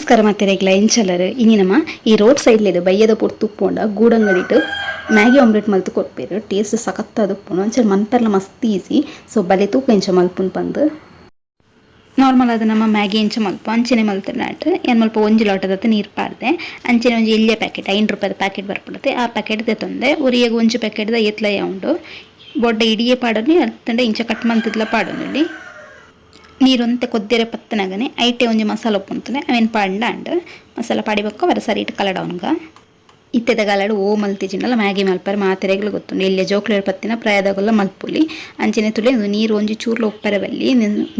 ನಮಸ್ಕಾರ ಮಾತೆರೆಗ್ಲ ಎಂಚಲರ್ ಇನಿ ನಮ ಈ ರೋಡ್ ಸೈಡ್ಲೆಡ್ ಬಯ್ಯದ ಪೊರ್ತು ಉಪ್ಪುಂಡ ಗೂಡಂಗಡಿಟ್ ಮ್ಯಾಗಿ ಆಮ್ಲೆಟ್ ಮಲ್ತ್ ಕೊರ್ಪೆರ್. ಟೇಸ್ಟ್ ಸಖತ್ತಾದ್ ಉಪ್ಪುಂಡು. ಅಂಚನೆ ಮನ್ಪೆರ್ಲ ಮಸ್ತ್ ಈಸಿ. ಸೊ ಬಲೆ ತೂಕ ಎಂಚ ಮಲ್ಪುನು ಪಂದ್. ನಾರ್ಮಲ್ ಆದ್ ನಮ ಮ್ಯಾಗಿ ಎಂಚ ಮಲ್ಪ ಅಂಚನೆ ಮಲ್ತ್ಂಡಾಟ್. ಯಾನ್ ಮುಲ್ಪ ಒಂಜಿ ಲೋಟದತ್ ನೀರ್ ಪಾಡ್ದೆ. ಅಂಚನೆ ಒಂಜಿ ಎಲ್ಯ ಪ್ಯಾಕೆಟ್, 5 ರೂಪಾಯಿದ ಪ್ಯಾಕೆಟ್ ಬರ್ಪುಂಡತೆ, ಆ ಪ್ಯಾಕೆಟ್ ದೆತೊಂದೆ. ಒರಿಯಗ್ ಒಂಜಿ ಪ್ಯಾಕೆಟ್ದ ಏತ್ಲ ಉಂಡು. ಬೊಡ್ಡ ಇಡಿಯೇ ಪಾಡೊಲಿ, ಅತ್ತಂಡ ಇಂಚ ಕಟ್ ಮಲ್ತ್ದ್ಲ ಪಾಡೊನೊಲಿ. ನೀರೊಂತೆ ಕೊದ್ಯರೆ ಪತ್ತನಗನೆ ಐಟೆ ಒಂಜಿ ಮಸಾಲ ಉಪ್ಪುಂತುಲೆ, ಅವೆನ್ ಪಾಡ್ಂಡ ಆಂಡ್. ಮಸಾಲ ಪಾಡಿ ಬೊಕ್ಕ ಒರ ಸರಿಟ್ ಕಲಡವುನ್ಗ. ಇತ್ತೆದ ಕಾಲಡ್ ಓ ಮಲ್ತಿಜಿಂಡಲ ಮ್ಯಾಗಿ ಮಲ್ಪರೆ ಮಾತೆರೆಗ್ಲ ಗೊತ್ತುಂಡು. ಎಲ್ಯ ಜೋಕ್ಲೆಡ್ ಪತ್ತಿನ ಪ್ರಾಯದಗುಲ್ಲ ಮಲ್ಪೊಲಿ. ಅಂಚನೆ ತುಲೆ ಉಂದು ನೀರು ಒಂಜಿ ಚೂರ್ಲ ಉಪ್ಪರೆ ಬಲ್ಲಿ.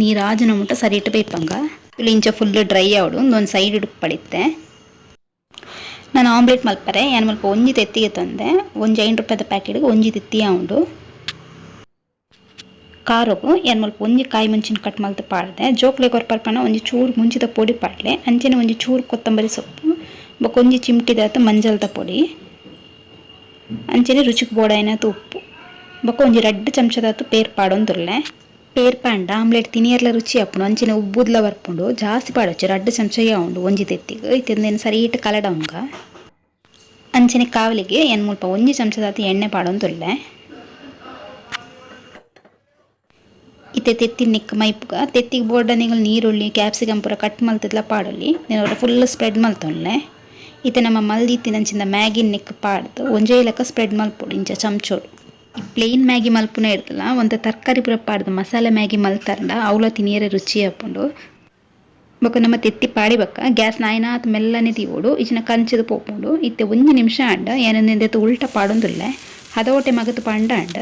ನೀರ್ ಆಜುನ ಮುಟ್ಟ ಸರಿಟ್ ಬೇಯ್ಪಂಗ. ತುಲೆ ಇಂಚ ಫುಲ್ ಡ್ರೈ ಆವೊಡು. ಉಂದೊಂಜಿ ಸೈಡ್ ಉಪ್ಪಡಿತ್ತೆ. ನಾನು ಆಮ್ಲೆಟ್ ಮಲ್ಪರೆ ಯಾನ್ ಮುಲ್ಪ ಒಂಜಿ ತೆತ್ತಿಗೆ ತಂದೆ. ಒಂಜಿ 5 ರೂಪಾಯಿದ ಪ್ಯಾಕೆಟ್ಗೆ ಒಂಜಿ ತೆತ್ತಿ ಉಂಡು. ಖಾರೊಗು ಯಾನ್ ಮುಲ್ಪ ಒಂಜಿ ಕಾಯಿ ಮುಂಚಿನ ಕಟ್ ಮಲ್ತ್ ಪಾಡ್ದೆ. ಜೋಕ್ಲೆಗ್ ಕೊರ್ಪರ್ ಪಂಡ ಒಂಜಿ ಚೂರು ಮುಂಚಿದ ಪೊಡಿ ಪಾಡ್ಲೆ. ಅಂಚನೆ ಒಂಜಿ ಚೂರು ಕೊತ್ತಂಬರಿ ಸೊಪ್ಪು, ಬೊಕ್ಕ ಒಂಜಿ ಚಿಮ್ಟಿದಾತ್ ಮಂಜಲ್ದ ಪೊಡಿ, ಅಂಚನೆ ರುಚಿಗ್ ಬೋಡಾಯಿನಾತ್ ಉಪ್ಪು, ಬೊಕ್ಕ ಒಂಜಿ 2 ಚಮಚದಾತ್ ಪೇರ್ ಪಾಡೊಂದುಲ್ಲೆ. ಪೇರ್ ಪಾಂಡ ಆಮ್ಲೆಟ್ ತಿನಿಯರ್ಲ ರುಚಿ ಆಪುಂಡು, ಅಂಚನೆ ಉಬ್ಬುದ್ಲ ಬರ್ಪುಂಡು. ಜಾಸ್ತಿ ಪಾಡೊಚ್ಚಿ, 2 ಚಮಚ ಉಂಡು ಒಂಜಿ ತೆತ್ತಿಗ್. ಇತ್ತೆ ಸರಿಟ್ ಕಲಡವುಂಗ. ಅಂಚನೆ ಕಾವಲಿಗೆ ಯಾನ್ ಮುಲ್ಪ ಒಂಜಿ ಚಮಚದಾತ್ ಎಣ್ಣೆ ಪಾಡೊಂದುಲ್ಲೆ. ಇತ್ತೆ ತೆತ್ತಿ ನೆಕ್ ಮೈಪುಗ. ತೆತ್ತಿಗೆ ಬೋರ್ಡ ನಿಗಲ್ ನೀರುಳ್ಳಿ, ಕ್ಯಾಪ್ಸಿಕಮ್ ಪೂರ ಕಟ್ ಮಲ್ತದ್ಲ ಪಾಡೊಲಿ. ನೆನ್ ಫುಲ್ ಸ್ಪ್ರೆಡ್ ಮಲ್ತೊನ್ಲೆ. ಇತ್ತೆ ನಮ್ಮ ಮಲ್ದಿತ್ತಿನಂಚಿಂದ ಮ್ಯಾಗಿನ್ ನೆಕ್ ಪಾಡ್ದು ಒಂಜೇ ಲೆಕ್ಕ ಸ್ಪ್ರೆಡ್ ಮಲ್ಪೊಡು ಇಂಚ ಚಮಚೋಡು. ಈ ಪ್ಲೇನ್ ಮ್ಯಾಗಿ ಮಲ್ಪುನ ಇರ್ತಲ್ಲ, ಒಂತೆ ತರಕಾರಿ ಪೂರ ಪಾಡ್ದು ಮಸಾಲೆ ಮ್ಯಾಗಿ ಮಲ್ತಾರಂಡ ಅವ್ಲ ತಿನಿಯರೆ ರುಚಿ ಆಪುಂಡು. ಬೊಕ್ಕ ನಮ್ಮ ತೆತ್ತಿ ಪಾಡಿ ಬೊಕ್ಕ ಗ್ಯಾಸ್ ನಾಯಿನಾತ್ ಮೆಲ್ಲನೆ ದೀವೊಡು, ಇಜಿನ ಕಂಚದ ಪೋಪುಂಡು. ಇತ್ತೆ ಒಂಜಿ ನಿಮಿಷ ಆಂಡ. ಯಾನ್ ಉಲ್ಟ ಪಾಡೊಂದುಲ್ಲೆ. ಹದವೊಟೆ ಮಗತ್ ಪಾಂಡ ಆಂಡ್.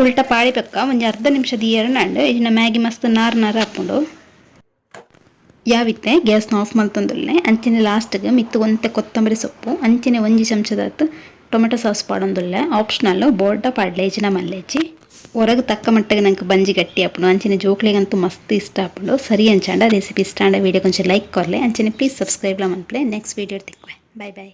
ಉಲ್ಟ ಪಾಡಿ ಬೊಕ್ಕ ಒಂಜಿ ಅರ್ಧ ನಿಮಿಷ ದೀಯೆರೆ ಇಜಿನ ಮ್ಯಾಗಿ ಮಸ್ತ್ ನಾರ್ ನಾರ್ ಆಪುಂಡು. ಯಾವಿತ್ತೆ ಗ್ಯಾಸ್ನ ಆಫ್ ಮಲ್ತೊಂದುಲ್ಲೆ. ಅಂಚನೆ ಲಾಸ್ಟ್ಗೆ ಮಿತ್ತ್ ಒಂತೆ ಕೊತ್ತಂಬರಿ ಸೊಪ್ಪು, ಅಂಚನೆ ಒಂಜಿ ಚಮಚದಾತ್ ಟೊಮೆಟೊ ಸಾಸ್ ಪಾಡೊಂದುಲ್ಲೆ. ಆಪ್ಷನಲ್, ಬೋರ್ಡ ಪಾಡ್ಲೆ, ಇಜಿನ ಮಲ್ಲೆಜ್ಜಿ. ಹೊರಗೆ ತಕ್ಕ ಮಟ್ಟಿಗೆ ನಂಗೆ ಬಂಜಿ ಗಟ್ಟಿ ಆಪುಂಡು. ಅಂಚನೆ ಜೋಕ್ಲೆಗಂತೂ ಮಸ್ತ್ ಇಷ್ಟ ಆಪುಂಡು. ಸರಿ, ಅಂಚಾಂಡ ರೆಸಿಪಿ ಇಷ್ಟ ಆಂಡ ವಿಡಿಯೋ ಕೊಂಚ ಲೈಕ್ ಕೊರ್ಲೆ. ಅಂಚನೆ ಪ್ಲೀಸ್ ಸಬ್ಸ್ಕ್ರೈಬ್ ಮನ್ಪಲೆ. ನೆಕ್ಸ್ಟ್ ವಿಡಿಯೋ ತಿಕ್ಕುವೆ. Bye boy.